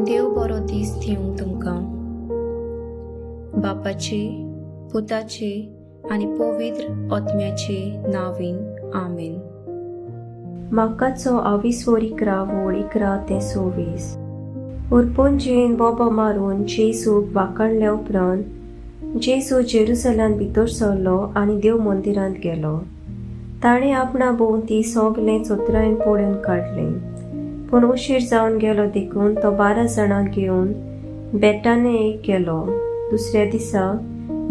देव बरो दीस दिवंक तुमकां. बापाचे, पुताचे आनी पवित्र आत्म्याचे नांवान आमेन. माकाचो आविस्वोर 11 वोळ 11 ते 26. उरपोंजेन बोबो मारून जेजूक वाकाणल्या उपरांत जेजू जेरुसलान भितर सरलो आनी देव मंदिरांत गेलो. ताणें आपणा भोंवती सगलें चतुरायेन पळोवन काडलें. पूण उशीर जावन गेलो देखून तो 12 जाणांक घेवन बेटानेक गेलो. दुसऱ्या दिसा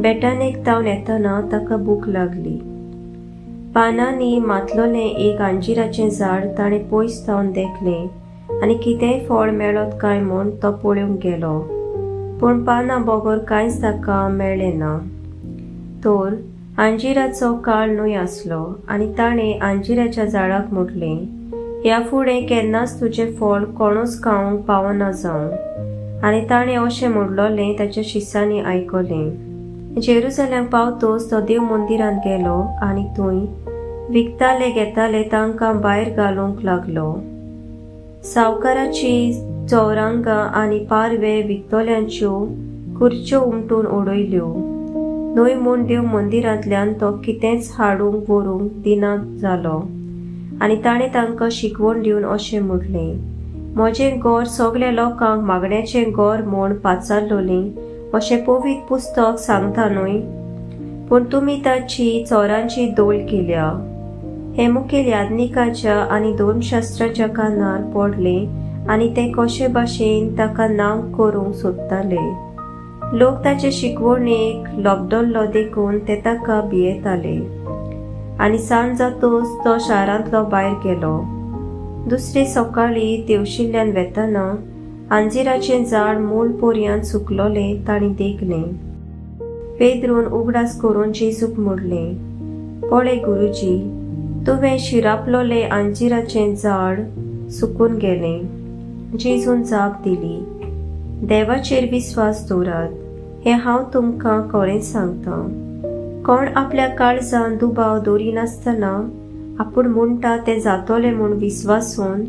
बेटानेक तावन येतना ताका भूक लागली. पानांनी मातलोलें एक अंजिराचें झाड ताणें पयस थावन देखलें आनी कितेंय फळ मेळत काय म्हूण तो पळोवंक गेलो. पूण पानां बगर कांयच ताका मेळ्ळें ना. तर अंजिराचो काळ न्हय आसलो आनी ताणें अंजिराच्या झाडाक म्हटलें, ह्या फुडें केन्नाच तुजें फळ कोणूच खावंक पावना जावं. आनी ताणें अशें म्हणलोलें ताच्या शिसांनी आयकलें. जेरुसलेम पावतोच तो देव मंदिरांत गेलो आनी थंय विकताले घेताले तांकां भायर घालूंक लागलो. सावकाराची चौरांगां आनी पारवे विकतल्यांच्यो खुर्च्यो उमटून उडयल्यो. न्हय म्हूण देव मंदिरांतल्यान तो कितेंच हाडूंक व्हरूंक दिना जालो. आनी ताणें तांकां शिकवण दिवन अशें म्हटलें, म्हजें घर सगल्या लोकांक मागण्याचें घर म्हूण पाचारलोलें अशें पवित्र पुस्तक सांगता न्हय? पूण तुमी ताची चोरांची दोल केल्या. हें मुखेल याज्ञिकाच्या आनी धर्मशास्त्राच्या कानार पडलें आनी ते कशे भाशेन ताका ना करूंक सोदताले. लोक ताचे शिकवणेक लबदल्लो देखून ते ताका भियेताले. आनी सांज जातोच तो शारांतलो भायर गेलो. दुसरे सकाळीं तेवशिल्ल्यान वेतना अंजिराचें झाड मूळ पोरयांत सुकलोलें तांणी देखलें. पेद्रून उगडास करून जेजूक म्हणलें, पळय गुरुजी, तुवें शिरापलोलें अंजिराचें झाड सुकून गेलें. जेजून जाप दिली, देवाचेर विस्वास दवरात, हें हांव तुमकां खरेंच सांगतां. कोण आपल्या काळजान दुबाव दवरिनासतना आपूण म्हणटा तें जातलें म्हूण विस्वासून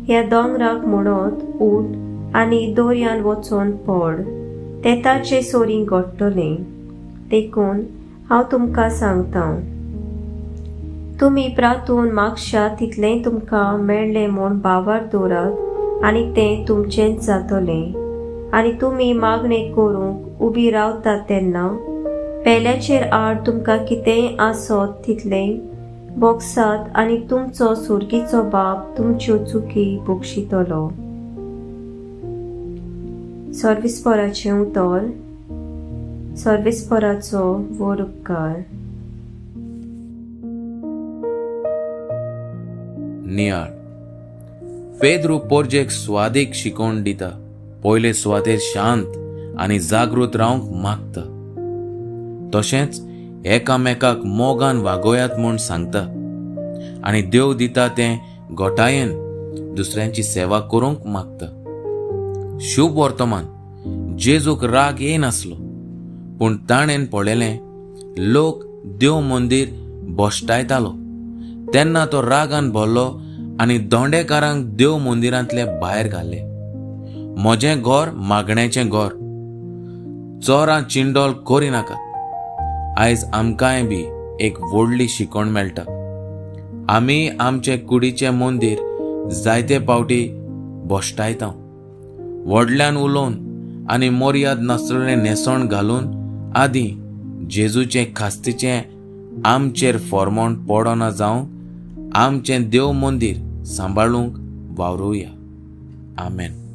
ह्या दोंगराक म्हणत उठ आनी दर्यान वचोन पड, तें ताचे सोरीं घडटलें. देखून हांव तुमकां सांगतां, तुमी प्रातून मागशात तितलेंय तुमकां मेळ्ळें म्हूण भावार दवरात आनी तें तुमचेंच जातलें. आनी तुमी मागणें करूंक उबी रावतात तेन्ना पेल्याचेर आड तुमकां कितेंय आसत तितलें बोगसात आनी तुमचो सुर्गीचो बाप तुमच्यो चुकी बक्षितलो. सर्विस्पराचें उतर. सर्विस्पराचो व्हड उपकार. नियाळ. पेद्रू पोरजेक स्वादीक शिकोवन दिता. पयले सुवातेर शांत आनी जागृत रावंक मागता. तशेंच एकामेकाक मोगान वागोयात म्हूण सांगता आनी देव दिता तें घटायेन दुसऱ्यांची सेवा करूंक मागता. शुभ वर्तमान जेजूक राग येनासलो, पूण ताणें पळयलें लोक देव मंदीर भश्टायतालो. तेन्ना तो रागान भरलो आनी दोंडेकारांक देव मंदिरांतले भायर घाले. म्हजें घर मागण्याचें घर, चोरां चिंडोल करिनाकात. आयज आमकांय बी एक व्हडली शिकवण मेळटा. आमी आमचे कुडीचें मंदीर जायते पावटी भश्टायता. व्हडल्यान उलोवन आनी मर्याद नासलें न्हेसण घालून आदी जेजूचें खास्तीचें आमचेर फॉर्मोण पडना जावंक आमचें देव मंदीर सांबाळूंक वावरुया. आमेन.